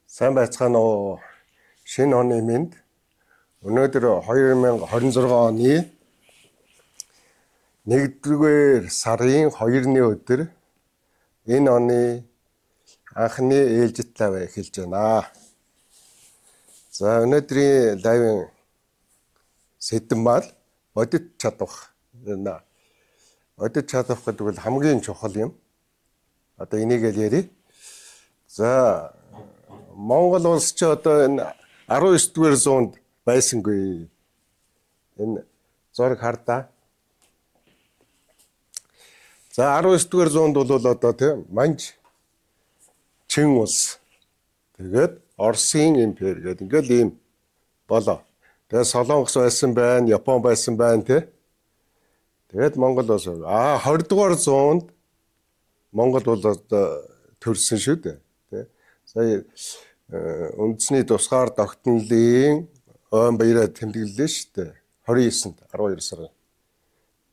Сайн байцгаана уу? Шинэ оны мэнд. Өнөөдөр 2026 оны 1-р сарын 2-ны өдөр энэ оны анхны ээлжит live эхэлж байна. За, өнөөдрийн live ын сэдэв маань бодит чадвах. Бодит чадвах гэдэг бол хамгийн чухал юм. Одоо энийг л яръя. За, Монгол улс чи одоо энэ 19 дугаар зуунд байсангүй. Энэ зураг хардаа. За, 19 дугаар зуунд бол одоо тийм Манж Чин улс. Тэгээд Оросын импери гэдэг ингээл ийм болоо. Тэгээд Солонгос байсан байна, Япон байсан байна тий. Тэгээд Монгол улс. 20 дугаар зуунд Монгол бол одоо төрсөн шүү дээ. Тий. Сая үндэсний тусгаар тогтнолын ойн баяраа тэмдэглэлээ шүү дээ. 29-нд 12 сарын.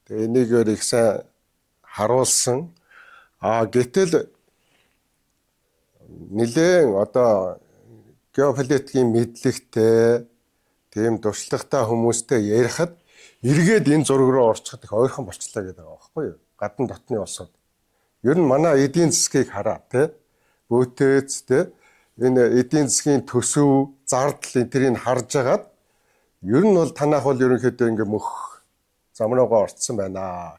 Тэгээ энийг их сайн харуулсан. Гэтэл нэлээн одоо геополитикийн мэдлэгтэй, тийм туршлагатай хүмүүстэй ярихад эргээд энэ зураг руу орчиход их ойрхон болчлаа гэдэг байгаа байхгүй юу? Гадна дотны улсууд. Ер нь манай эдийн засгийг хараа, тий. Бөөтөөц, тий. Энэ эдийн засгийн төсөв, зардал энэ тэрийг харж агаад ер нь бол танах бол ерөнхийдөө ингээ мөх замраагаа орцсон байна.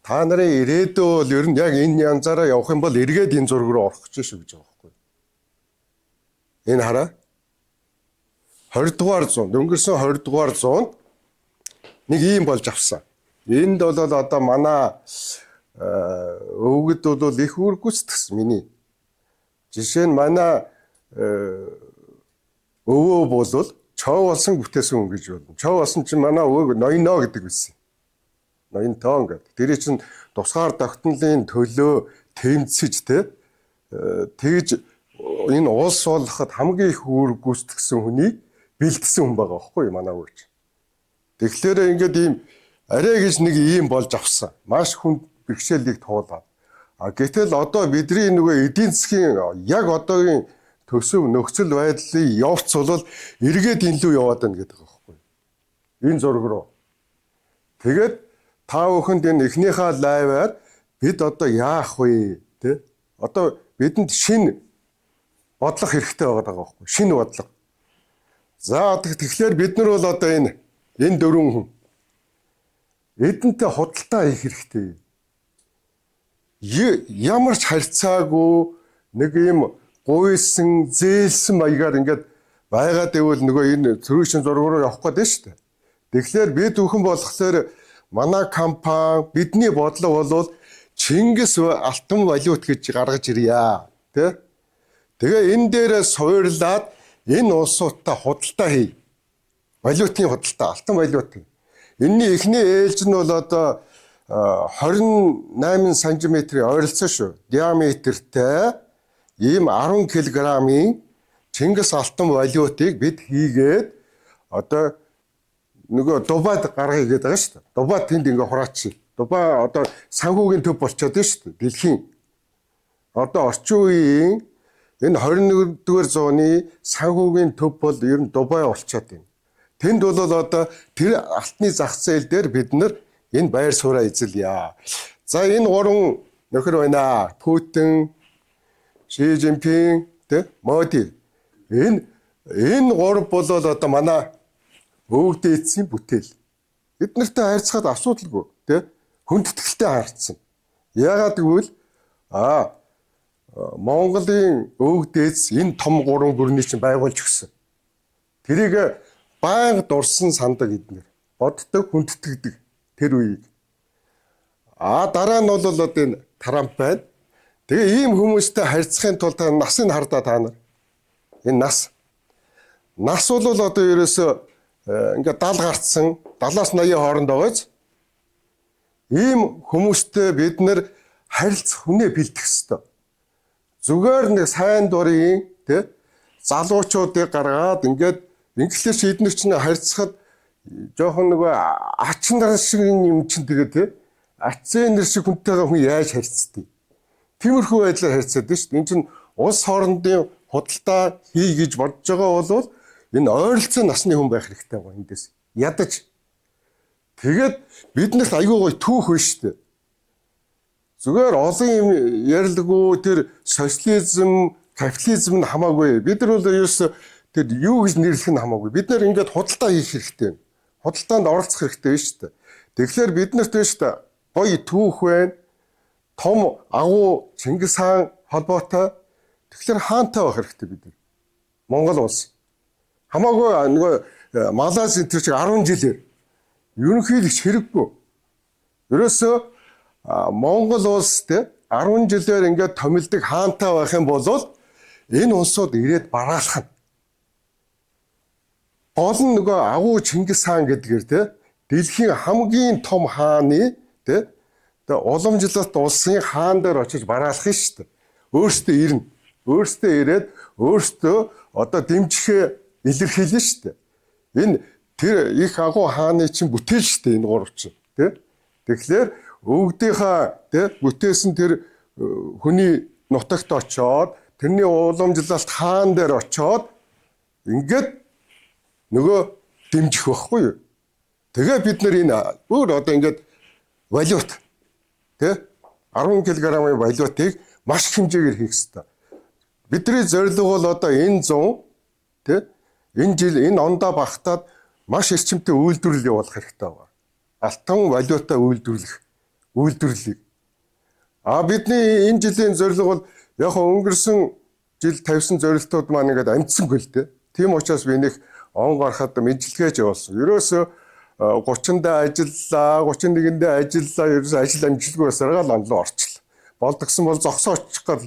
Та нарын ирээдүй бол ер нь яг энэ янзаараа явах юм бол эргээд энэ зураг руу орох гэж шүү гэж байгаа байхгүй. Энэ хараа. 20 дугаар зуунд, өнгөрсөн 20 дугаар зуунд нэг ийм болж авсан. Энд бол одоо манай өвгөд бол их үүрэг гүйцэтгсэн миний. Жишээ нь манай өвөө бол чов болсон бүтээсэн хүн гэж болно. Чов болсон чинь манай өвөөг ноёно гэдэг байсан. Ноён тоон гэдэг. Тэр чинь тусгаар тогтнолын төлөө тэмцэж те тэгж энэ улс болоход хамгийн их үүрэг гүйцэтгсэн хүнийг бэлдсэн хүн байгаа байхгүй юу манай өвөө чинь. Тэгэхээр ингээд ийм арай гэж нэг ийм болж авсан. Маш хүнд бэрхшээлийг туулаад. Гэтэл одоо бидний нөгөө эдийн засгийн яг одоогийн төсөв нөхцөл байдлын явц бол эргээд энэ лүү яваад байна гэдэг байгаа байхгүй. Энэ зураг руу. Тэгээд та бүхэнд энэ эхнийхээ live аар бид одоо яах вэ? Тэ? Одоо бидэнд шинэ бодлого хэрэгтэй байгаа байхгүй. Шинэ бодлого. За, тэгэхээр бид нар бол одоо энэ дөрвөн хүн эдэнтэй худалдаа хийх хэрэгтэй. Ямар ч харьцаагүй нэг юм гуйсан, зээлсэн маягаар ингээд байгаад ивэл нөгөө энэ цөрвийн зураг руу явах гэдэг шүү дээ. Тэгэхээр бид бүхэн болохоор манай компани бидний бодлого бол Чингис алтан валют гэж гаргаж ирье. Тэ? Тэгээ энэ дээрээ суурлаад энэ улсуудтай худалдаа хий. Валютын худалдаа, алтан валютын. Энийний эхний ээлж нь бол одоо 28 см-ийн ойролцоо шүү. Диаметртэй ийм 10 кг-ийн Чингис алтан валютыг бид хийгээд одоо нөгөө Дубайд гаргая гэдэг байгаа шүү дээ. Дубай тэнд ингээ хураачи. Дубай одоо санхүүгийн төв болчиход байна шүү дээ. Дэлхийн. Одоо орчин үеийн энэ 21-р зууны санхүүгийн төв бол ер нь Дубай болчиход байна. Тэнд бол одоо тэр алтны зах зээл дээр бид нар энэ байр сууриа эзэлье. За, энэ гурван нөхөр байна. Путин, Ши Жинпин, тэ, Моди. Энэ гурав бол одоо манай өвөг дээдсийн бүтээл. Бид нартай харьцахад асуудалгүй, тэ, хүндэтгэлтэй харцсан. Яагаад гэвэл Монголын өвөг дээдс энэ том гурван гүрний чинь байгуулж өгсөн. Тэрийг байнга дурсан сандаг эднэр. Боддог, хүндэтгэдэг тэр үеийг. Дараа нь бол одоо энэ Трамп байна. Тэгээ ийм хүмүүстэй харьцахын тулд та насыг хардаа та нар. Энэ нас. Нас бол одоо ерөөсөө ингээд 70 гарцсан 70-аас 80 хооронд байгааз ийм хүмүүстэй бид нар харилцах хүнээ бэлтгэх ёстой. Зүгээр нэг сайн дурын, тэ, залуучуудыг гаргаад ингээд инглиш эднэр чинь харьцахад Жоохон нөгөө ач нар шиг юм чинь тэгээ те ацэн нар шиг хүнтэйгээ хүн яаж харьцдаг. Тиймэрхүү байдлаар харьцаад байна шүү дээ. Энэ чинь улс хоорондын худалдаа хий гэж бодож байгаа бол энэ ойролцоо насны хүн байх хэрэгтэй байгаа эндээс. Ядаж. Тэгээд биднэрт айгүй гоё түүх байна шүү дээ. Зүгээр олон юм ярилгүй тэр социализм, капитализм нь хамаагүй. Бид нар бол ерөөсө тэр юу гэж нэрлэх нь хамаагүй. Бид нар ингээд худалдаа хийх хэрэгтэй. Худалдаанд оролцох хэрэгтэй байна шүү дээ. Тэгэхээр бид нарт байна шүү дээ. Гоё түүх байна. Том агуу Чингис хаан холбоотой. Тэгэхээр хаантай байх хэрэгтэй бид нар. Монгол улс. Хамаагүй нөгөө Малайз энэ тэр чиг 10 жилээр ерөнхийлөгч хэрэггүй. Ерөөсөө Монгол улс те 10 жилээр ингээд томилдог хаантай байх юм бол энэ улсууд ирээд бараалах нь. Гол нь нөгөө агуу Чингис хаан гэдгээр те дэлхийн хамгийн том хааны те тэгээ уламжлалт улсын хаан дээр очиж бараалах нь шүү дээ. Өөртөө ирнэ. Өөртөө ирээд өөртөө одоо дэмжихээ илэрхийлнэ шүү дээ. Энэ тэр их агуу хааны чинь бүтээл шүү дээ энэ гурав чинь те. Тэгэхээр өвгдийнхаа те бүтээсэн тэр хүний нутагт очоод тэрний уламжлалт хаан дээр очоод ингээд нөгөө дэмжих байхгүй юу? Тэгээ бид нар энэ өөр одоо ингээд валют тэ 10 кг-ын валютыг маш их хэмжээгээр хийх хэрэгтэй. Бидний зорилго бол одоо энэ 100 тэ энэ жил энэ ондоо багтаад маш эрчимтэй үйлдвэрлэл явуулах хэрэгтэй байна. Алтан валюта үйлдвэрлэх үйлдвэрлэлийг. А бидний энэ жилийн зорилго бол яг өнгөрсөн жил тавьсан зорилтууд маань ингээд амжсангүй л дээ. Тийм учраас би нэг он гарахад мэдлэгээч явуулсан. Ерөөсөө 30-нд ажиллаа, 31-нд ажиллаа, ерөөсөө ажил амжилтгүй байсараа л он руу орчлоо. Болдгсон бол зогсоочих гал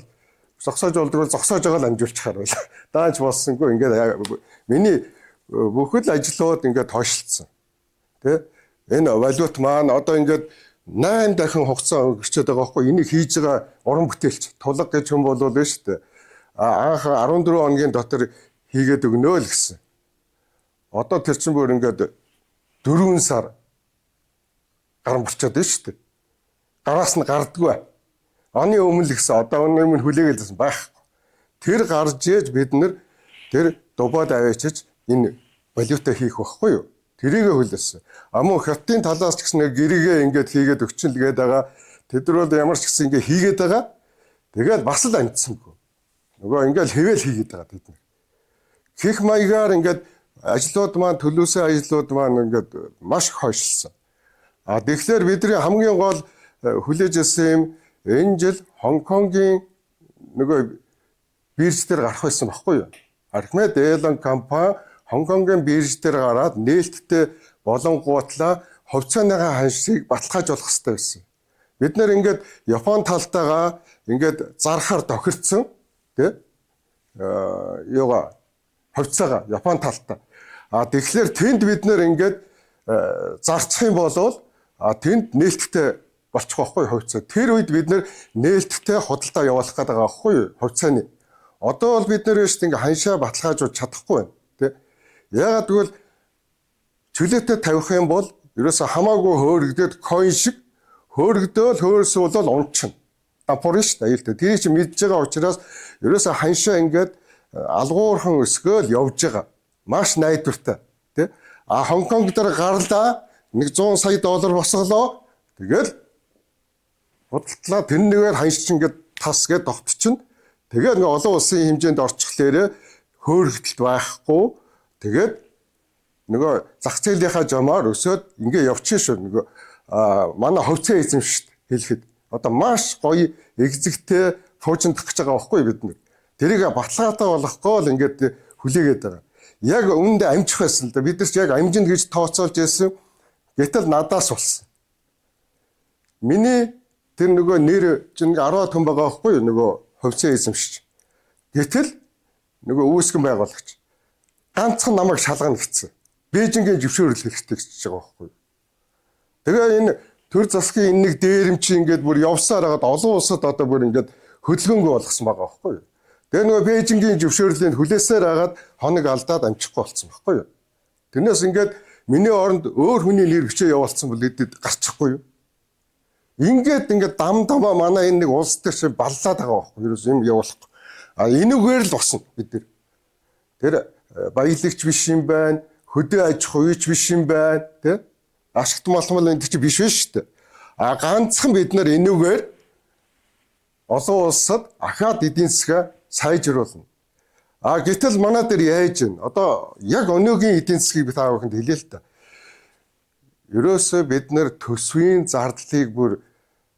зогсоож болдог бол зогсоож байгаа л амжуулчихаар байл. Даанч болсонгүй ингээд миний бүхэл ажлууд ингээд хойшлцсон. Тэ? Энэ валют маань одоо ингээд 8 дахин хугацаа өнгөрчөөд байгаа байхгүй энийг хийж байгаа уран бүтээлч тулга гэж хүн болвол нь шүү дээ. Анх 14 хоногийн дотор хийгээд өгнө л гэсэн. Одоо тэр чинь бүр ингээд 4 сар гарan болчиход байна шүү дээ. Гараас нь гардаггүй. Оны өмнө л гэсэн одоо оны өмнө хүлээгээл байсан байхгүй. Тэр гарч ээж бид нар тэр Дубайд аваачиж энэ валюта хийх байхгүй юу? Тэрийгэ хүлээсэн. А мөн хятадын талаас ч гэсэн гэрээгээ ингээд хийгээд өгчин л гээд байгаа. Тэд нар бол ямар ч гэсэн ингээд хийгээд байгаа. Тэгээд бас л амжсангүй. Нөгөө ингээд хэвэл хийгээд байгаа тэд нар. Хих маягаар ингээд ажлууд маань төлөөсөө ажлууд маань ингээд маш их хойшлсон. А тэгэхээр бидний хамгийн гол хүлээж ирсэн юм энэ жил Хонконгийн нөгөө бирж дээр гарах байсан баггүй юу? Архимед Элон компани Хонконгийн бирж дээр гараад нээлттэй болонгуутлаа хувьцааныхаа ханшийг баталгаажуулах хэрэгтэй байсан. Бид нэр ингээд Япон талтайгаа ингээд зархаар тохирцсон тий юугаа хувьцаагаа Япон талтай. А тэгэхээр тэнд бид нэр ингээд зарчих юм бол тэнд нээлттэй болчих واخгүй хувьцаа. Тэр үед бид нэр нээлттэй худалдаа явуулах гэдэг байгаа байхгүй юу хувьцааны. Одоо бол бид нэр шүү дээ ингээ ханшаа баталгаажуулж чадахгүй байна. Тэ? Ягаад гэвэл чөлөөтэй тавих юм бол ерөөсө хамаагүй хөөргдөд койн шиг хөөргдөөл хөөрсөн бол унчна. Дампуурна шүү дээ аюултай. Тэрийг чи мэдж байгаа учраас ерөөсө ханшаа ингээд алгуурхан өсгөөл явж байгаа. Маш найдвартай. Тэ? А Хонконг дээр гарлаа 100 сая доллар босголоо. Тэгэл худалдлаа тэр нэгээр ханш чинь ингээд тас гээд тогтчихно. Тэгээд ингээ олон улсын хэмжээнд орчихлоорэ хөөргөлт байхгүй. Тэгээд нөгөө зах зээлийнхаа жамаар өсөөд ингээ явчих шүү. Нөгөө манай хувьцаа эзэмшигт хэлэхэд одоо маш гоё эгзэгтэй пуужиндах гэж байгаа байхгүй бид нар. Тэрийг баталгаатай болохгүй л ингээд хүлээгээд байгаа. Яг үүндээ амжих байсан л да. Бид нар ч яг амжинд гэж тооцоолж байсан. Гэтэл надаас болсон. Миний тэр нөгөө нэр чинь 10 хүн байгаа байхгүй юу нөгөө хувьцаа эзэмшиж. Гэтэл нөгөө үүсгэн байгуулагч ганцхан намайг шалгана гэсэн. Бээжингийн зөвшөөрөл хэрэгтэй гэж байгаа байхгүй юу. Тэгээ энэ төр засгийн энэ нэг дээрэм чи ингээд бүр явсаар хагаад олон улсад одоо бүр ингээд хөдөлгөөнгүй болгосон байгаа байхгүй юу. Тэгээ нөгөө Бээжингийн зөвшөөрлийн хүлээсээр хагаад хоног алдаад амжихгүй болцсон байхгүй юу. Тэрнээс ингээд Миний оронд өөр хүний нэр бичээ явуулсан бол эдэд гарчихгүй юу? Ингээд ингээд дам дамаа манай энэ нэг улс төр шиг баллаад байгаа байхгүй юу? Ерөөс юм явуулахгүй. А энүүгээр л босно бид нар. Тэр баялагч биш юм байна, хөдөө аж ахуйч биш юм байна, тэ? Ашигт малмал энэ чи биш вэ шүү дээ. А ганцхан бид нар энүүгээр олон улсад ахаад эдийн засгаа сайжруулна. А гэтэл манай дээр яаж вэ? Одоо яг өнөөгийн эдийн засгийг би та бүхэнд хэлье л та. Ерөөсөө бид нар төсвийн зардлыг бүр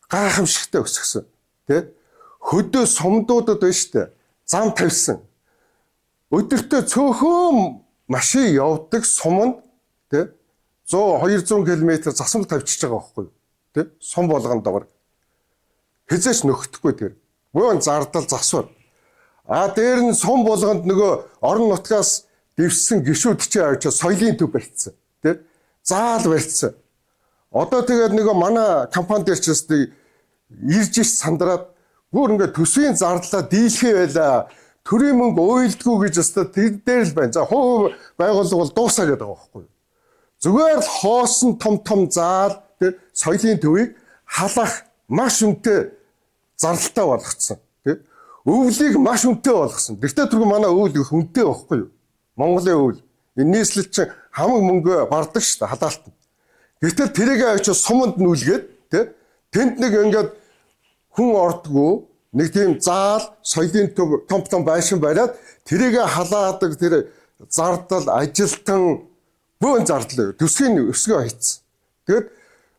гайхамшигтай өсгсөн. Тэ? Хөдөө сумдуудад байна шүү дээ. Зам тавьсан. Өдөртөө цөөхөн машин явдаг суманд тэ 100 200 км засмал тавьчихж байгаа байхгүй юу? Тэ? Сум болгонд доор. Хизээч нөхдөхгүй тэр. Буюу зардал засвар. А дээр нь сум болгонд нөгөө орон нутгаас дэвссэн гишүүд чинь авчиж соёлын төв барьцсан. Тэ? Заал барьцсан. Одоо тэгээд нөгөө манай компани дээр ч өстэй ирж иш сандраад бүр ингээд төсвийн зардлаа дийлхээ байла. Төрийн мөнгө уйлдгүй гэж өстой тэр дээр л байна. За хувь байгууллага бол дуусаа гэдэг байгаа байхгүй юу? Зүгээр л хоосон том том заал тэ соёлын төвийг халах маш үнэтэй зардалтай болгоцсон. Тэ? Өвлийг маш үнэтэй болгосон. Тэртээ түрүү манай өвөл их үнэтэй байхгүй юу? Монголын өвөл. Энэ нийслэл чинь хамаг мөнгө бардаг шүү дээ халаалт нь. Гэтэл тэрийг авчиж суманд нүлгээд тэ тэнд нэг ингээд хүн ордгоо нэг тийм заал соёлын төв том том байшин бариад тэрийг халаадаг тэр зардал ажилтан бөөн зардал төсвийн өсгөө хийцэн. Тэгэд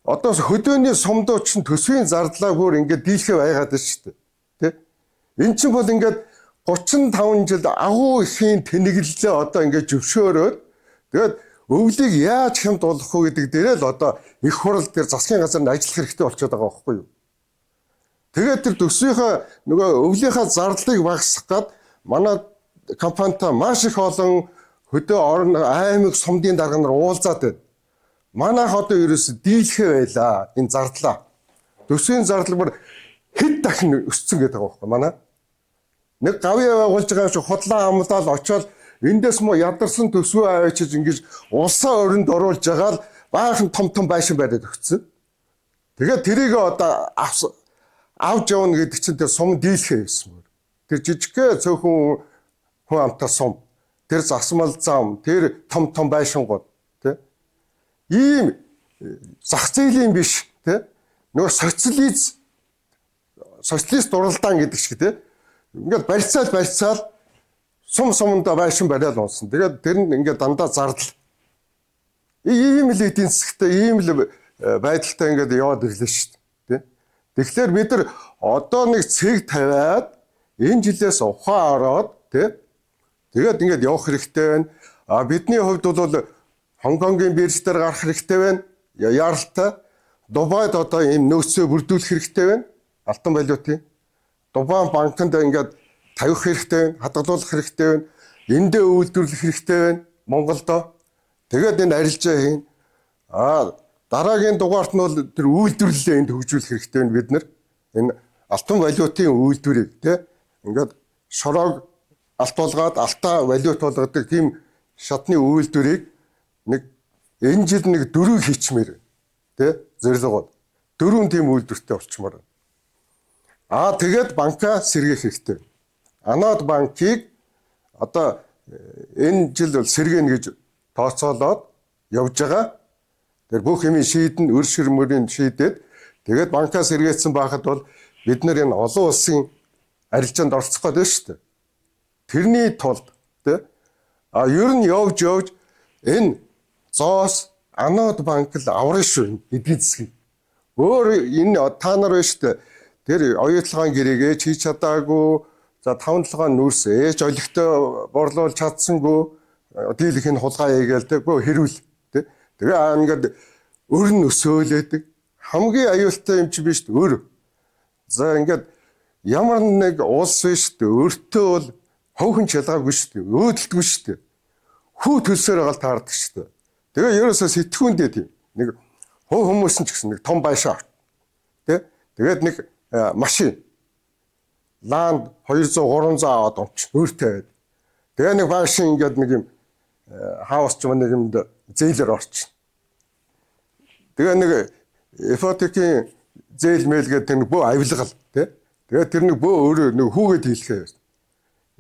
одоо хөдөөний сумдуу чинь төсвийн зардлаа бүр ингээд дийлхээ байгаад байна шүү дээ. Тэ? Эн чинь бол ингээд 35 жил агуу ихийн тэнэглэлээ одоо ингээд зөвшөөрөөд тэгээд өвлийг яаж хямд болох вэ гэдэг дээрээ л одоо их хурал дээр засгийн газар нь ажиллах хэрэгтэй болчиход байгаа байхгүй юу? Тэгээд тэр төсвийнхээ нөгөө өвлийнхаа зардлыг багасгах гад манай компанитай маш их олон хөдөө орон аймаг сумдын дарга нар уулзаад байна. Манайх одоо ерөөсө дийлхээ байлаа энэ зардлаа. Төсвийн зардал бүр хэд дахин өссөн гэдэг байгаа байхгүй манай. Нэг гавьяа байгуулж байгаа юм шиг худлаа амлаад очиод эндээс мо ядарсан төсвөө аваачиж ингэж улсаа өрөнд оруулж байгаа л баахан том том байшин бариад өгсөн. Тэгээд тэрийг одоо авч явна гэдэг чинь тэр сум дийлхээ байсан мөр. Тэр жижигхээ цөөхөн хүн амтай сум. Тэр засмал зам, тэр том том байшингууд тий. Ийм зах зээлийн биш тий. Нөгөө социалист уралдаан гэдэг шиг тий. Ингээд барьцаал барьцаал сум сумдаа байшин бариад унсан. Тэгээд тэр нь ингээд дандаа зардал. Ийм л эдийн засгтай, ийм л байдалтай ингээд яваад ирлээ шүү дээ. Тэгэхээр бид нар одоо нэг цэг тавиад энэ жилээс ухаан ороод тий. Тэгээд ингээд явах хэрэгтэй байна. А бидний хувьд бол Хонконгийн бирж дээр гарах хэрэгтэй байна. Яаралтай. Дубайд одоо ийм нөөцөө бүрдүүлэх хэрэгтэй байна. Алтан валютын. Дубай банкнд ингээд тавих хэрэгтэй байна, хадгалуулах хэрэгтэй байна. Эндээ үйлдвэрлэх хэрэгтэй байна Монголдо. Тэгээд энэ арилжаа хийн. А дараагийн дугаарт нь бол тэр үйлдвэрлэлээ энд хөгжүүлэх хэрэгтэй байна бид нар. Энэ алтан валютын үйлдвэрийг тий ингээд шороог алт болгоод алтаа валют болгодог тийм шатны үйлдвэрийг нэг энэ жил нэг дөрөв хийчмээр тий зорилгоод дөрвөн тийм үйлдвэртэй болчмоор. Аа тэгээд банка сэргээх хэрэгтэй. Анод банкыг одоо энэ жил бол сэргэнэ гэж тооцоолоод явж байгаа. Тэр бүх юмыг шийдэн, өр шир мөрийг шийдээд тэгээд банкаа сэргээсэн байхад бол бид нар энэ олон улсын арилжаанд оролцох гэдэг шүү дээ. Тэрний тулд тий а ер нь явж явж энэ зоос Анод банк л аврах шүү эдийн засгийг. Өөр энэ та нар байна шүү дээ. Тэр оюутлагын гэрээгээ хийж чадаагүй, за 5 толгойн нүрс ээж олигтой борлуулж чадсангүй, дийлэх нь хулгай хийгээл тэг бөө хэрүүл тий. Тэгээ ингээд өр нь өсөөлөдөг. Хамгийн аюултай юм чи биш үү? Өр. За ингээд ямар нэг улс биш үү? Өртөө бол ховхон чалгаагүй шүү дээ. Өөдөлтгүй шүү дээ. Хүү төлсөөр байгаа л таардаг шүү дээ. Тэгээ ерөөсөө сэтгүүндээ тийм нэг хувь хүмүүс нь ч гэсэн нэг том байшаа. Тэ? Тэгээд нэг машин ланд 200 300 аваад онч өөртөө байд. Тэгээ нэг байшин ингээд нэг юм хаус ч юм нэг юмд Зээлэр орчин. Тэгээ нэг ипотекийн зээл мэйл гэдэг тэр нэг бөө авилгал тий. Тэгээ тэр нэг бөө өөрөө нэг хүүгээд хийлхээ.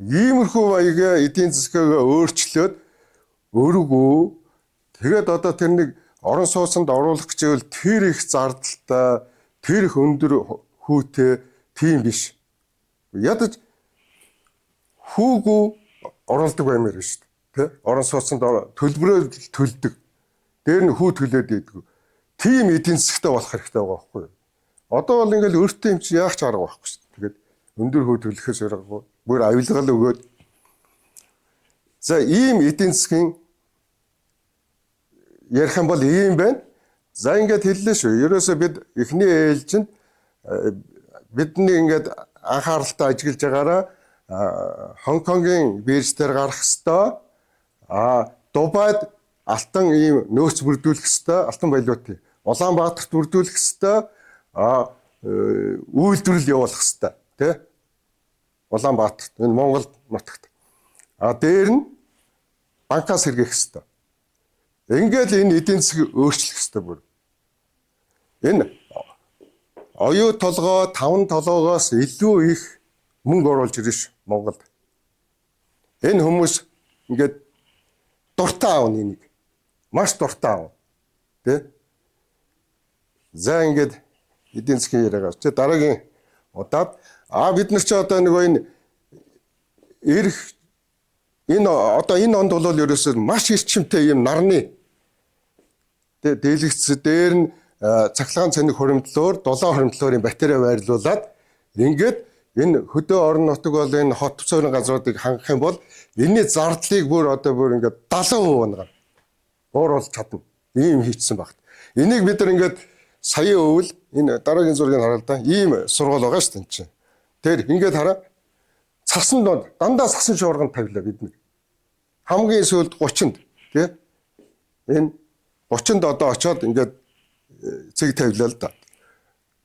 Иймэрхүү маягаа эдийн засгийг өөрчлөөд өргөө. Тэгээд одоо тэр нэг орон сууцнд оруулах гэж байвал тэр их зардалтай, тэр их өндөр хүүтэй тийм биш. Ядаж хүүгүү оруулдаг баймаар биш үү? Тэ? Орон сууцнд төлбөрөө төлдөг. Дээр нь хүү төлөөд идэг. Тийм эдийн засгтай болох хэрэгтэй байгаа байхгүй юу? Одоо бол ингээл өөртөө юм чи яах ч арга байхгүй шүү дээ. Тэгээд өндөр хүү төлөхөөс аргагүй. Бүр авилгал өгөөд. За ийм эдийн засгийн ярих юм бол ийм байна. За ингээд хэллээ шүү. Ерөөсөө бид эхний ээлжинд бидний ингээд анхааралтай ажиглаж байгаараа Хонконгийн бирж дээр гарах хэвээр, Дубайд алтан ийм нөөц бүрдүүлэх хэвээр, алтан валютыг Улаанбаатарт бүрдүүлэх хэвээр, үйлдвэрлэл явуулах хэвээр тий. Улаанбаатарт, энэ Монгол нутагт. Дээр нь банкаас сэргээх хэвээр. Ингээл энэ эдийн засгийг өөрчлөх хэвээр бүр. Энэ оюу толгой 5 толгоогоос илүү их мөнгө оруулж ирнэ ш Монголд. Энэ хүмүүс ингээд дуртай аавна энийг. Маш дуртай аавна. Тэ? За ингээд эдийн засгийн яриагаа. Чи дараагийн удаад бид нар чи одоо нөгөө энэ эрх энэ одоо энэ онд бол ерөөсөө маш эрчимтэй юм нарны дийлэгц дээр нь цахилгаан цэник хуримтлуур, дулаан хуримтлуурын батарей байрлуулад ингээд энэ хөдөө орон нутаг бол энэ хот суурин газруудыг хангах юм бол энэний зардлыг бүр одоо бүр ингээд 70% унгаар бууруулж чадна. Ийм хийчихсэн багт. Энийг бид нар ингээд саяын өвөл энэ дараагийн зургийг хараа л да. Ийм сургууль байгаа шүү дээ энэ чинь. Тэр ингээд хараа. Цасан донд дандаа сасан шуурганд тавилаа бид нар. Хамгийн сүүлд 30-нд тий. Энэ 30-нд одоо очиод ингээд цэг тавилаа л да.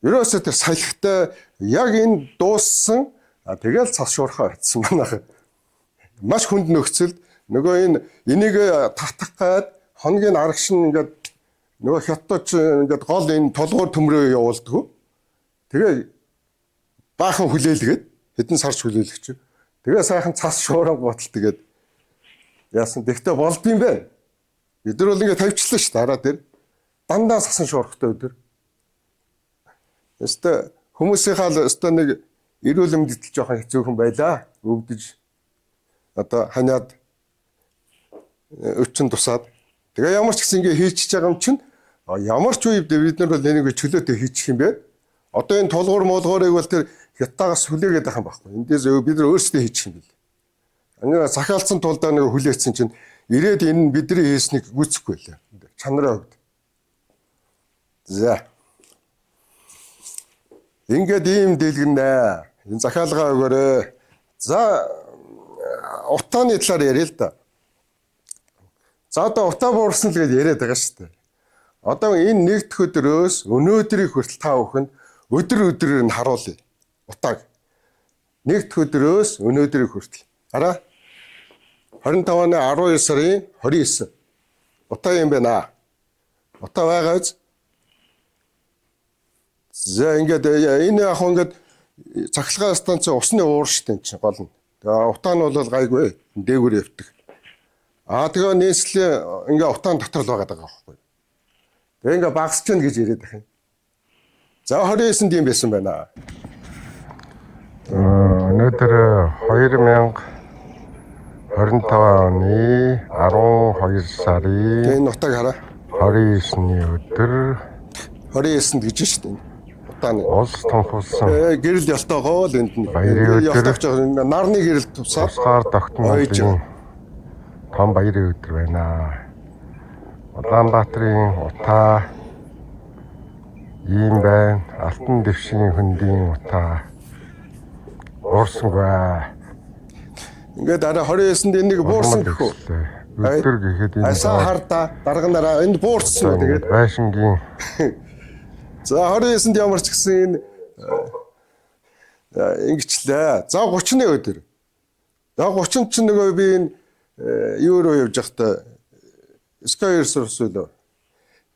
Ерөөсөө тэр салхитай яг энэ дууссан, тэгэл цас шуурхаа очсон манайх. Маш хүнд нөхцөлд нөгөө энэ энийг татах гад хоногийн арагш нь ингээд нөгөө хятадч ингээд гол энэ толгуур төмрөө явуулдаг. Тэгээ баахан хүлээлгээд хэдэн сарч хүлээлгэж. Тэгээ сайхан цас шууран гутал тэгээд яасан. Тэгтээ болд юм бэ. Бид нар бол ингээд тавьчлаа шүү дээ араа тэр. Дандаа сасан шуурхтай өдөр. Өстө хүмүүсийнхаа л өстө нэг эрүүл мэндэд жоохон хэцүүхэн байлаа. Өвдөж одоо ханиад өвчин тусаад. Тэгээ ямар ч гэсэн ингээ хийчихэж байгаа юм чинь ямар ч үе бид нар бол энийг чөлөөтэй хийчих юм бэ. Одоо энэ тулгуур муулгуурыг бол тэр хятадаас хүлээгээд байх юм байхгүй. Эндээс бид нар өөрсдөө хийчих юм бэл. Ингээ захиалцсан тулдаа нэг хүлээсэн чинь ирээд энэ бидний хийснийг гүйцэхгүй байлаа. Чанарын хувьд. За. Ингээд ийм дэлгэнэ. Энэ захиалгаа өгөөрэй. За утааны талаар яриа л да. За одоо утаа буурсан л гэж яриад байгаа шүү дээ. Одоо энэ нэгдэх өдрөөс өнөөдрийг хүртэл та бүхэнд өдөр өдрөөр нь харуулъя. Утааг. Нэгдэх өдрөөс өнөөдрийг хүртэл. Хараа. 25 оны 12 сарын 29. Утаа юм байна. Утаа байгаа биз? За ингээд энэ яг ингээд цахилгаан станц усны уур шүү дээ чинь гол нь. Тэгээ утаа нь бол гайгүй дээгүүр явдаг. Тэгээ нийслэлийн ингээ утаан дотор л байгаа даа байхгүй. Тэгээ ингээ багасч гэн гэж яриад байх юм. За 29-нд юм байсан байна. Өнөөдөр 2025 оны 12 сарын Тэгээ энэ утааг хараа. 29-ний өдөр 29-нд гэж шүү дээ. Утааны. улс тунхагласан Гэрэл ялтайгоо л энд нь. Баярын өдөр. Ялтайч нарны гэрэл тусаад тусгаар тогтмолын том баярын өдөр байна. Улаанбаатарын утаа ийм байна. Алтан дэвшгийн хөндийн утаа уурсангүй. Ингээд арай 29-нд энийг буурсан гэх үү? Өдөр гэхэд энэ Асан хардаа дарга нараа энд буурсан үү тэгээд. Байшингийн За 29-нд ямар ч гэсэн энэ ингэчлээ. За 30-ны өдөр. За 30-нд чинь нөгөө би энэ юу руу явж байхдаа Sky Resource лөө.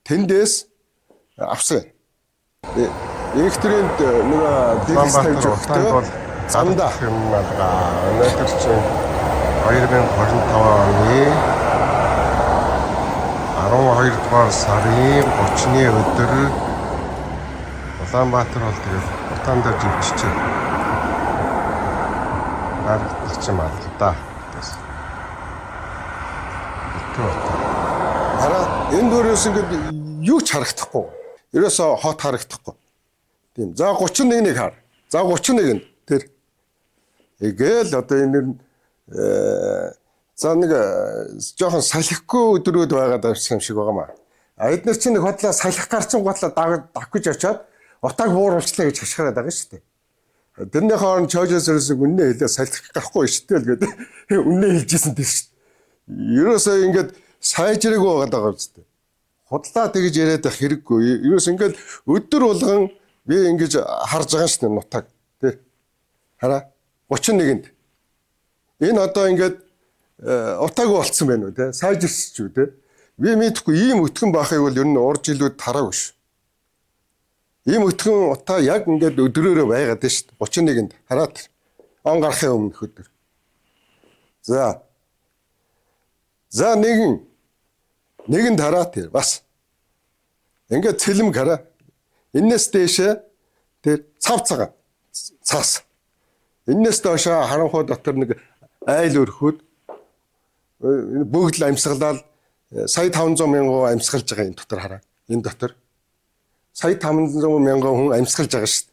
Тэндээс авсан. Электрийн нөгөө дэлгэц тавьж Улаанбаатар утаанд өгөхдөө бол замдаа юм алгаа. Өнөөдөр чинь 2025 оны 12 дугаар сарын 30-ны өдөр Улаанбаатар бол тэгээд утаан дээр живчихжээ. Барагдах юм алга да. Бас. Итүү утаа. Хараа энэ дөрөөс ингээд юу ч харагдахгүй. Ерөөсөө хот харагдахгүй. Тийм. За 31-ийг хар. За 31 нь тэр. Эгээл одоо энэ нэр за нэг жоохон салхигүй өдрүүд байгаад авсан юм шиг байгаа маа. А эднэр чинь нэг хотлоо салхи гарчин готлоо давх гэж очиад утааг бууруулчлаа гэж хашгираад байгаа шүү дээ. Тэрний хооронд чойжоос ерөөсөө үннээ хэлээ салхи гарахгүй шүү дээ л гэдэг үннээ хэлжсэн тэр шүү дээ. Ерөөсөө ингээд сайжраагүй байгаад байгаа юм зү. Худлаа тэгж яриад байх хэрэггүй. Ерөөс ингээд өдөр болгон би ингэж харж байгаа шүү дээ нутаг. Тэр. Хараа 31-нд. Энэ одоо ингээд утаагүй болцсон байна уу те? Сайжирч үү те? Би мэдэхгүй ийм өтгөн баахыг бол ер нь урд жилүүд тараагүй шүү. Ийм өтгөн утаа яг ингээд өдрөөрөө байгаад байна шүү дээ. 31-нд хараа тэр. Он гарахын өмнөх өдөр. За. За нэгэн хараа тэр бас. Ингээд цэлмэг хараа. Эннээс дээшээ тэр цав цагаан цаас. Эннээс доошоо харанхуй дотор нэг айл өрхөд бүгд л амьсгалаад сая 500 мянган амьсгалж байгаа энэ дотор хараа. Энэ дотор сая 500 мянган хүн амьсгалж байгаа шүү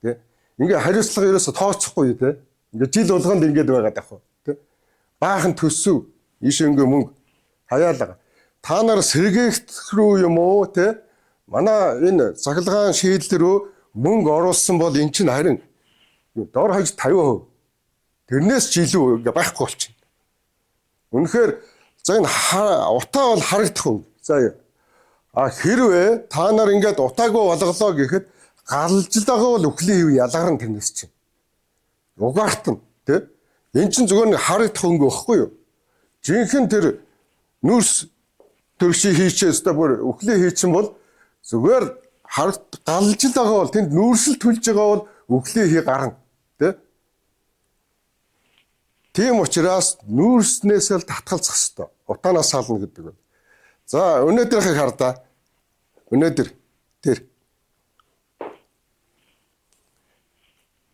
дээ. Тэ? Ингээ хариуцлага ерөөсө тооцохгүй тэ. Ингээ жил болгонд ингээд байгаад байх уу тэ. Баахан төсөв ийшэнгээ мөнгө хаяалга. Та нар сэргээгдэх рүү юм уу тэ? Манай энэ цахилгаан шийдэл рүү мөнгө оруулсан бол эн чинь харин дор хаяж 50%. Тэрнээс ч илүү ингээ байхгүй болчихно. Үнэхээр за энэ утаа бол харагдах юм. За а хэрвээ та нар ингээд утаагүй болголоо гэхэд галж л байгаа бол үхлийн хэв ялгарна тэрнээс чинь. Угаартна тий. Эн чинь зүгээр нэг харагдах өнгө өгөхгүй юу? Жинхэнэ тэр нүрс төрший хийчээ өстой бүр үхлээ хийчин бол зүгээр харагд галж л байгаа бол тэнд нүүрсэл түлж байгаа бол үхлээ хий гарна тий. Тийм учраас нүүрснээс л татгалзах хэвээр. Утаанаас сална гэдэг байна. За өнөөдрийнхийг хардаа. Өнөөдөр тэр.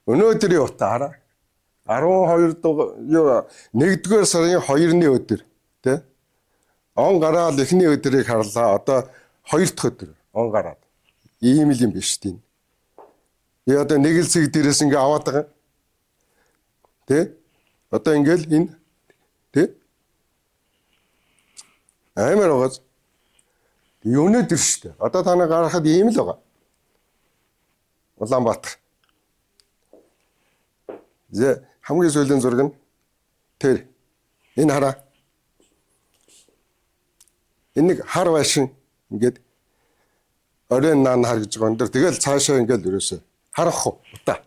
Өнөөдрийн утаа хараа. 12 дугаар юу 1-р сарын 2-ны өдөр тий. Он гараад эхний өдрийг харлаа. Одоо 2 дахь өдөр он гараад. Ийм л юм биш тийм. Би одоо нэг л цэг дээрээс ингээ аваад байгаа. Тэ? Одоо ингээл энэ тэ? Амар байгаас. Өнөөдөр шүү дээ. Одоо та нар гарахад ийм л байгаа. Улаанбаатар. Зэ хамгийн сүүлийн зураг нь тэр. Энэ хараа. Энэ нэг хар байшин ингээд оройн наан харагдж байгаа өндөр. Тэгэл цаашаа ингээд ерөөсөө харах уу утаа.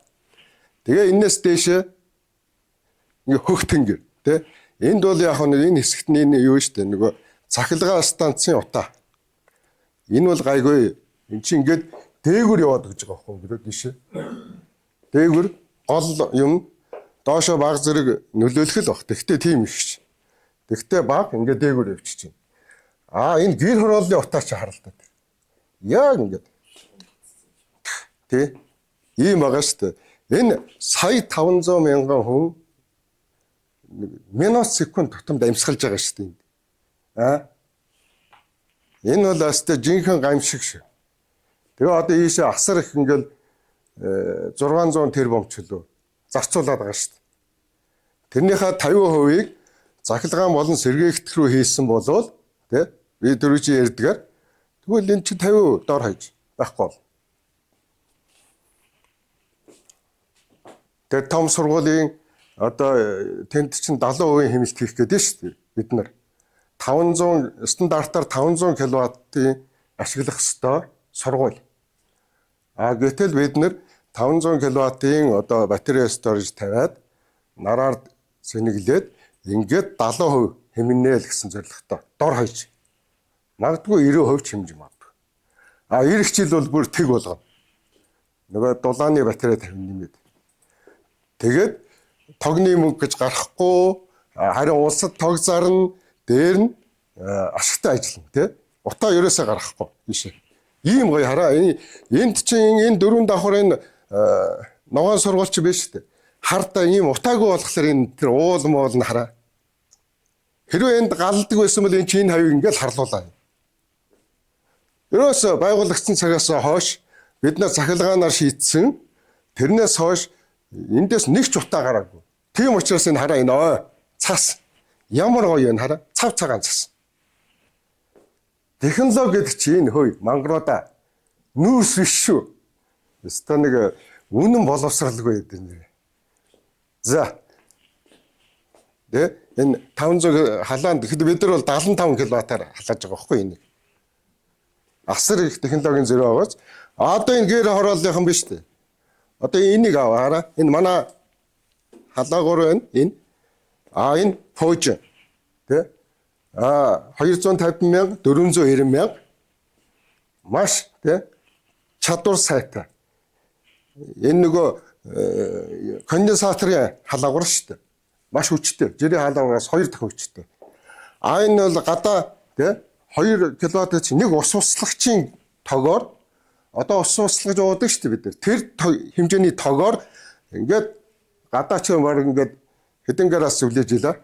Тэгээ энэс дээшээ ингээ хөх тэнгэр тий. Энд бол яг нь энэ хэсэгт нь энэ юу штэ нөгөө цахилгаан станцын утаа. Энэ бол гайгүй. Энд чинь ингээд дээгүр яваад өгч байгаа байхгүй юу дээшээ. Дээгүр гол юм доошо баг зэрэг нөлөөлөх л баг. Тэгтээ тийм их ш. Тэгтээ баг ингээд дээгүр явчих чинь. Аа энэ гэр хорооллын утаа чи харалтаа. Яг ингээд. Тэ? Ийм байгаа шүү дээ. Энэ сая 500 мянган хүн минут секунд тутамд амьсгалж байгаа шүү дээ. Аа? Энэ бол өстой жинхэнэ гамшиг шүү. Тэгээ одоо ийшээ асар их ингээл 600 тэрбум чөлөө зарцуулаад байгаа шүү дээ. Тэрнийхээ 50%-ийг захилгаан болон сэргээгдэх рүү хийсэн болвол тий би дөрөв чи ярьдгаар тэгвэл энэ чи 50% дор хаяж байхгүй бол. Тэгээ том сургуулийн одоо тэнд чинь 70% хэмнэлт хийх гэдэг шүү дээ бид нар. 500 стандартаар 500 кВт-ийн ашиглах ёстой сургууль. А гэтэл бид нар 500 кВт-ийн одоо батарей storage тавиад нараар сэнэглээд ингээд 70% хэмнэ л гэсэн зорилготой дор хаяж. Магадгүй 90% хэмжиж магадгүй. А ирэх жил бол бүр тэг болгоно. Нөгөө дулааны батарей тавина нэмээд. Тэгээд тогны мөнгө гэж гарахгүй, харин улсад тог зарна, дээр нь ашигтай ажиллана тий. Утаа ерөөсөө гаргахгүй ийшээ. Ийм гоё хараа. Энд чинь энэ дөрвөн давхар энэ ногоон сургууль чи биш үү? Хардаа ийм утаагүй болохоор энэ тэр уул моол нь хараа. Хэрвээ энд галдаг байсан бол энэ чинь хавийг ингээл харлуулаа. Ерөөсөө байгуулагдсан цагаас хойш бид нар цахилгаанаар шийдсэн. Тэрнээс хойш эндээс нэг ч утаа гараагүй. Тийм учраас энэ хараа энэ ой цас ямар гоё энэ хараа цав цагаан цас. Технологи гэдэг чинь энэ хөөе мангаруудаа нүүрс биш шүү. Өстой нэг үнэн боловсралгүй гэдэг нэр. За. Тэ энэ 500 халаанд тэгэхэд бид нар бол 75 кВт-аар халааж байгаа байхгүй энийг. Асар их технологийн зөрүү байгаач. Одоо энэ гэр хорооллынхан биш үү? Одоо энийг аваараа. Энэ манай халаагуур байна. Энэ. А энэ пуужин. Тэ? А 250 мянга, 490 мянга маш тэ чадвар сайтай. Энэ нөгөө конденсаторын халаагуур шүү дээ. Маш хүчтэй. Жирийн халаагуураас 2 дахин хүчтэй. А энэ бол гадаа тэ 2 кВт чинь нэг ус услагчийн тогоор одоо ус услагч уудаг шүү дээ бид нар. Тэр хэмжээний тогоор ингээд гадаа ч баг ингээд хэдэн градус зөвлөж илаа.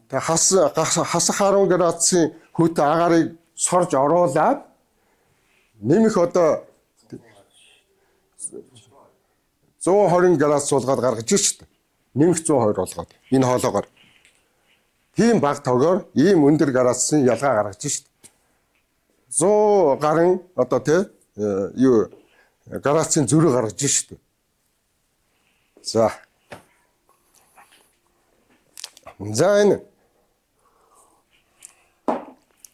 Тэгээ хас хасах 10 градусын хүйтэн агаарыг сорж оруулаад нэмэх одоо 120 градус суулгаад гаргаж штэ. Нэмэх 120 болгоод энэ хоолоогоор. Тийм баг тогоор ийм өндөр градусын ялгаа гаргаж штэ. 100 гарan одоо тий юу градусын зөрүү гаргаж штэ. За. За энэ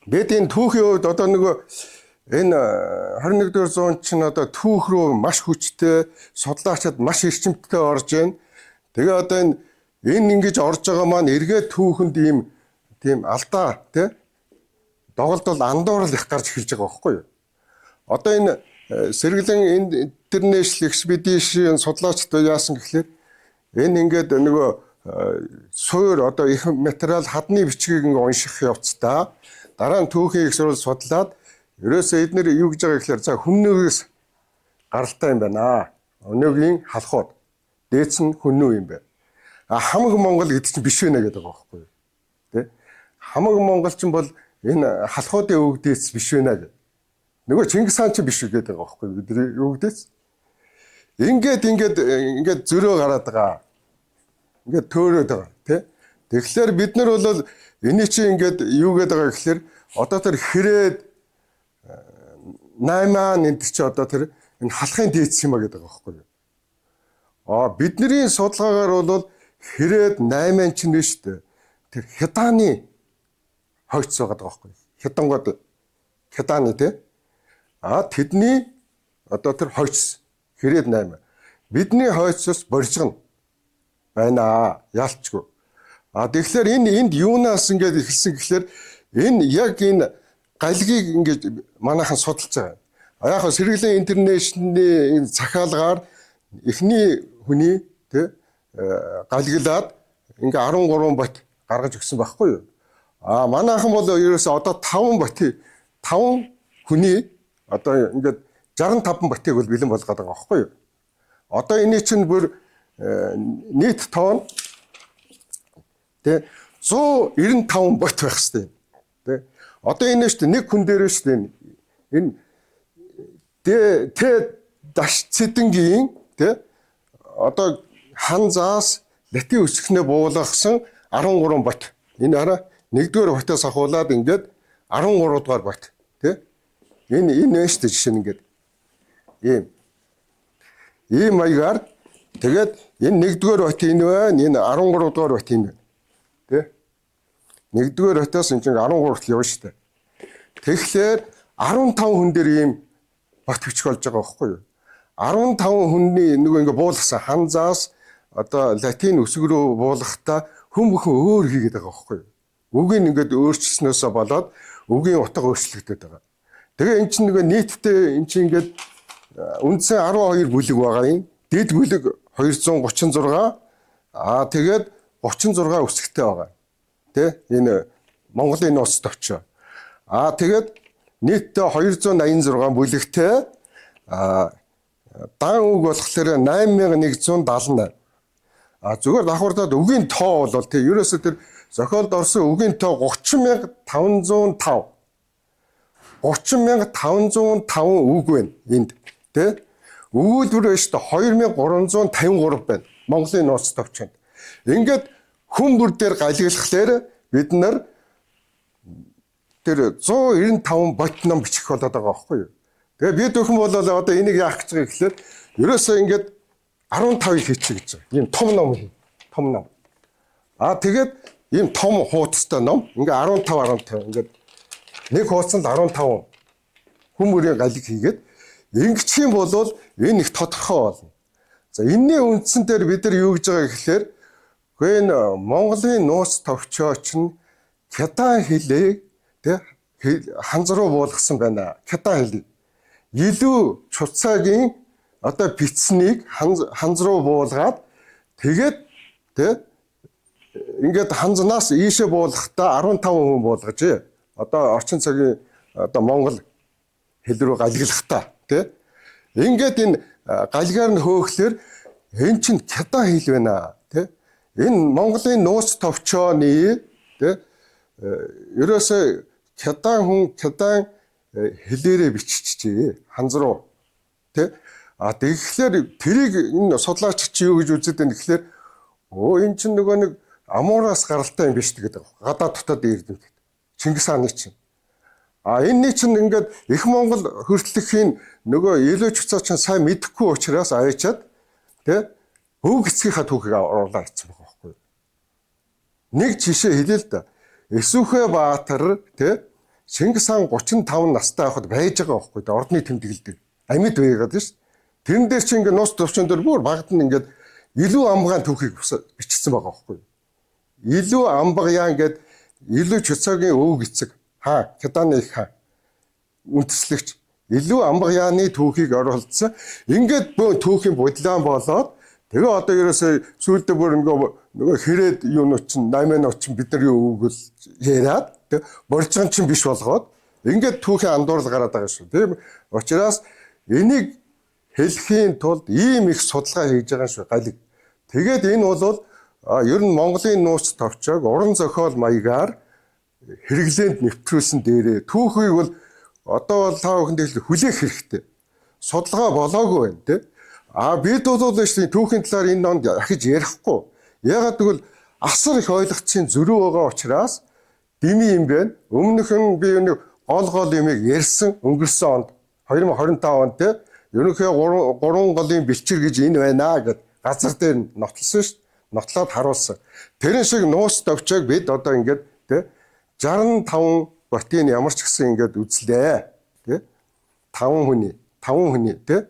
бид энэ түүхийн хувьд одоо нөгөө энэ 21-р зуун чинь одоо түүх рүү маш хүчтэй судлаачид маш эрчимтэй орж байна. Тэгээ одоо энэ ингэж орж байгаа маань эргээд түүхэнд ийм тийм алдаа тий доголдол андуурал их гарч эхэлж байгаа байхгүй юу? Одоо энэ сэргэлэн International Expedition судлаачид яасан гэхлээр энэ ингээд нөгөө суур одоо их материал хадны бичгийг ингээ унших явцдаа дараа нь түүхийн их сурвал судлаад ерөөсөө эднэр юу гэж байгаа гэхлээр за хүмүүнээс гаралтай юм байна. Өнөөгийн халахууд дээц нь хүннүү юм байна. А хамаг Монгол гэдэг чинь биш вэ гэдэг байгаа байхгүй юу? Тэ? Хамаг Монгол чинь бол энэ халахуудын өвгдээц биш вэ гэдэг. Нөгөө Чингис хаан чинь биш гэдэг байгаа байхгүй юу? Бидний өвгдээц. Ингээд ингээд ингээд зөрөө гараад байгаа. Ингээд төөрөөд байгаа тий. Тэгэхээр бид нар бол эний чинь ингээд юу гэдэг байгаа гэхлээр одоо тэр хэрээд 8 энэ чи одоо тэр энэ халахын дээдс юм а гэдэг байгаа байхгүй юу? А бидний судалгаагаар бол хэрээд 8 чинь биш үү? Тэр хядааны хойц байгаа байхгүй юу? Хядангууд хядааны тий. А тэдний одоо тэр хойц хэрээд 8. Бидний хойцоос боржгоно байна яалчгүй. А тэгэхээр энэ энд юунаас ингээд эхэлсэн гэхлээр энэ яг энэ галгийг ингээд манайхан судалж байгаа. А яг сэргэлэн интернэшнлийн захиалгаар эхний хүний тий галглаад ингээ 13 бот гаргаж өгсөн байхгүй юу? А манайхан бол ерөөсөө одоо 5 бот 5 хүний одоо ингээд 65 ботыг бол бэлэн болгоод байгаа байхгүй юу? Одоо эний чинь бүр нийт тоон тэ 195 бот байх хэвээр. Тэ одоо энэ шүү дээ нэг хүн дээр шүү дээ энэ тэ даш цэдэнгийн тэ одоо хан заас латин үсгнээ буулгасан 13 бот. Энэ хараа нэгдүгээр ботоос ахуулаад ингээд 13 дугаар бот тэ энэ энэ шүү дээ жишээ нь ингээд ийм маягаар тэгээд энэ нэгдүгээр бот энэ байна, энэ 13 дугаар бот энэ байна. Тэ? Нэгдүгээр ботоос энэ чинь 13 хүртэл явна шүү дээ. Тэгэхээр 15 хүн дээр ийм бот бичих болж байгаа байхгүй юу? 15 хүний нөгөө ингээ буулгасан хан заас одоо латин үсэг рүү буулгахдаа хүн бүхэн өөр хийгээд байгаа байхгүй юу? Үгийг ингээд өөрчилснөөсөө болоод Үгийн утга өөрчлөгдөд байгаа. Тэгээ эн чинь нөгөө нийтдээ эн чинь ингээд үндсэн 12 бүлэг байгаа юм. Дэд бүлэг 236, тэгээд 36 үсгтэй байгаа. Тэ? Энэ Монголын нууц товчоо. Тэгээд нийтдээ 286 бүлэгтэй, дан үг болохоор 8178. Зүгээр давхардаад үгийн тоо бол тэг ерөөсөө тэр зохиолд орсон үгийн тоо 30,505. 30,505 үг байна энд. Тэ? Өгүүлбэр байна шүү дээ, 2353 байна. Монголын нууц товчонд. Ингээд хүн бүр дээр галиглахлаар бид нар тэр 195 бот ном бичих болоод байгаа байхгүй юу? Тэгээ бид бүхэн бол одоо энийг яах гэж байгаа гэхлээр ерөөсөө ингээд 15-ыг хийчих гэж байгаа. Ийм том ном хий. Том ном. Тэгээд ийм том хуудастай ном. Ингээ 15 15 ингээд нэг хуудсанд 15 хүн бүрийн галиг хийгээд ингэчих юм бол энэ их тодорхой болно. За, энэний үндсэн дээр бид нар юу гэж байгаа гэхлээр энэ Монголын нууц товчоо чинь Кедан хэлийг тэ ханз руу буулгасан байна. Кедан хэлийг. Илүү Чуцаагийн одоо бичсэнийг ханз руу буулгаад тэгээд тэ ингээд ханзнаас ийшээ буулгахдаа 15 хүн буулгажээ. Одоо орчин цагийн одоо монгол хэл рүү галиглахдаа тэ ингээд энэ галигаар нь хөөхлөөр эн чинь Кедан хэл байна тэ. Энэ Монголын нууц товчооны тэ ерөөсөө Кедан хүн Кедан хэлээрээ биччихжээ ханз руу тэ. Тэгэхээр тэрийг энэ судлаач чи юу гэж үздэг вэ гэхлээр энэ чинь нөгөө нэг Амуураас гаралтай юм биш гэдэг. Гадаад дотоод эрдэмтэд. Чингис хааны чинь. Энэний чинь ингээд их Монгол хөртлөхийн нөгөө Илүү Чуцаа чинь сайн мэдэхгүй учраас аячаад тэ өвөг эцгийнхаа түүхийг оруулаа гэсэн байгаа байхгүй юу? Нэг жишээ хэлээ л да. Эсүхэ Баатар тэ Чингис хаан 35 настай байхад байж байгаа байхгүй юу? Ордны тэмдэглэлд амьд байгаад шүү. Тэрэн дээр чи ингээд нууц төвчөн дээр бүр багад нь ингээд илүү амгаан түүхийг бичсэн байгаа байхгүй юу? Илүү амбагяан гээд Илүү Чуцаагийн өвөг эцэг хаа Кеданы их хаан үндэслэгч Илүү амбагяаны түүхийг оруулсан. Ингээд бөө түүхийн бодлоон болоод тэгээ одоо ерөөсөө сүүлдээ бүр нөгөө хэрээд юунууд чинь 8-нууд чинь бид нар юу өгөл яриад тэг боржгон чинь биш болгоод ингээд түүхийн андуурал гараад байгаа шүү. Тийм учраас энийг хэлхийн тулд ийм их судалгаа хийж байгаа шүү галиг. Тэгээд энэ бол ер нь Монголын нууц товчоог уран зохиол маягаар хэрэглээнд нэвтрүүлсэн дээрээ түүхийг бол одоо бол та бүхэнд хүлээх хэрэгтэй. Судалгаа болоогүй байна тий. Бид бол шүү түүхийн талаар энэ донд ахиж ярихгүй. Яагаад гэвэл асар их ойлгоцсон зөрүү байгаа учраас дими юм байна. Өмнөх нь би нэг гол гол юмыг ярьсан өнгөрсөн онд 2025 онд тий. Ерөнхий гурван голын бэлчээр гэж энэ байна гэд газар дээр нотлсон шүү. Нотлоод харуулсан. Тэрэн шиг нууц товчоог бид одоо ингээд тий 65 ботын ямар ч гэсэн ингээд үзлээ тий 5 хүний тий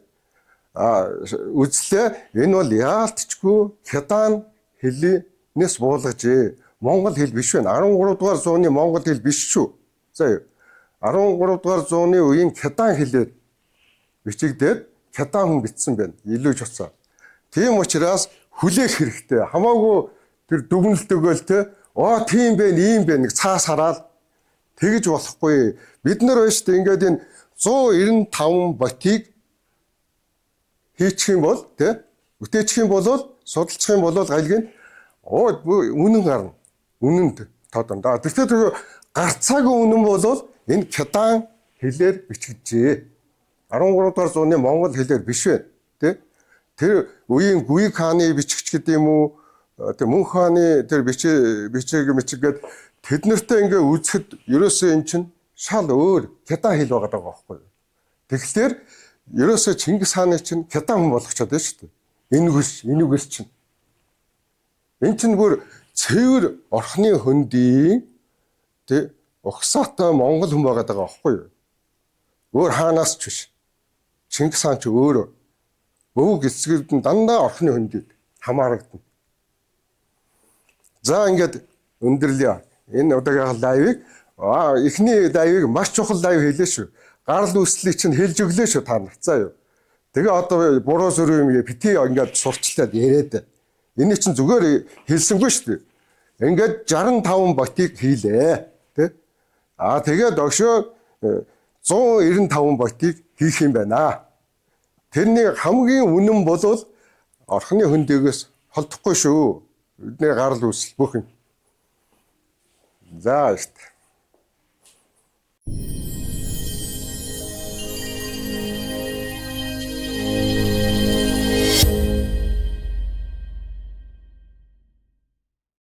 үзлээ. Энэ бол яалтчгүй Кедан хэлнээс буулгажээ. Монгол хэл биш байна. 13 дугаар зууны монгол хэл биш шүү. За 13 дугаар зууны үеийн Кедан хэлээр бичигдээд Кедан хүн бичсэн байна. Илүү Чуцаа. Тийм учраас хүлээх хэрэгтэй. Хамаагүй тэр дүгнэлт өгөөл те. Тийм бэ, ийм бэ нэг цаас хараад тэгж болохгүй. Бид нар байна шүү дээ ингээд энэ 195 ботыг хийчих юм бол те бүтээчих юм бол судалчих юм бол галиг нь үнэн гарна. Үнэнд тодорно. Тэгэхээр тэр гарцаагүй үнэн бол энэ Кедан хэлээр бичигджээ. 13 дугаар зууны монгол хэлээр биш байна. Тэ? Тэр үеийн Гүйг хааны бичигч гэдэг юм уу? Тэр Мөнх хааны тэр бичиг мичиг гээд тэд нартай ингээ үзэхэд ерөөсөө эн чинь шал өөр Кедан хэл байгаа даа байхгүй юу? Тэгэхээр ерөөсөө Чингис хааны чинь Кедан хүн болгочоод байна шүү дээ. Энүүгээс чинь. Эн чинь бүр цэвэр орхны хөндийн тэ угсаатай монгол хүн байгаа даа байхгүй юу? Өөр хаанаас ч биш. Чингис хаан ч өөрөө өвөг эцгэрд нь дандаа орхны хөндөд хамаарагдана. За ингээд өндөрлөе. Энэ удаагийн лайвыг Аа, эхний live ыг маш чухал live хэлээ шүү. Гарал үүслийг чинь хэлж өглөө шүү та нарт. За юу. Тэгээ одоо буруу сөрөг юм бити ингээд сурчлаад яриад. Эний чинь зүгээр хэлсэнгүй шүү дээ. Ингээд 65 ботыг хийлээ. Тэ? Аа, тэгээд огшоо 195 ботыг хийх юм байна. Тэрний хамгийн үнэн болвол орхины хөндөгөөс холдохгүй шүү. Бидний гарал үүсэл бүх юм. За шүү дээ.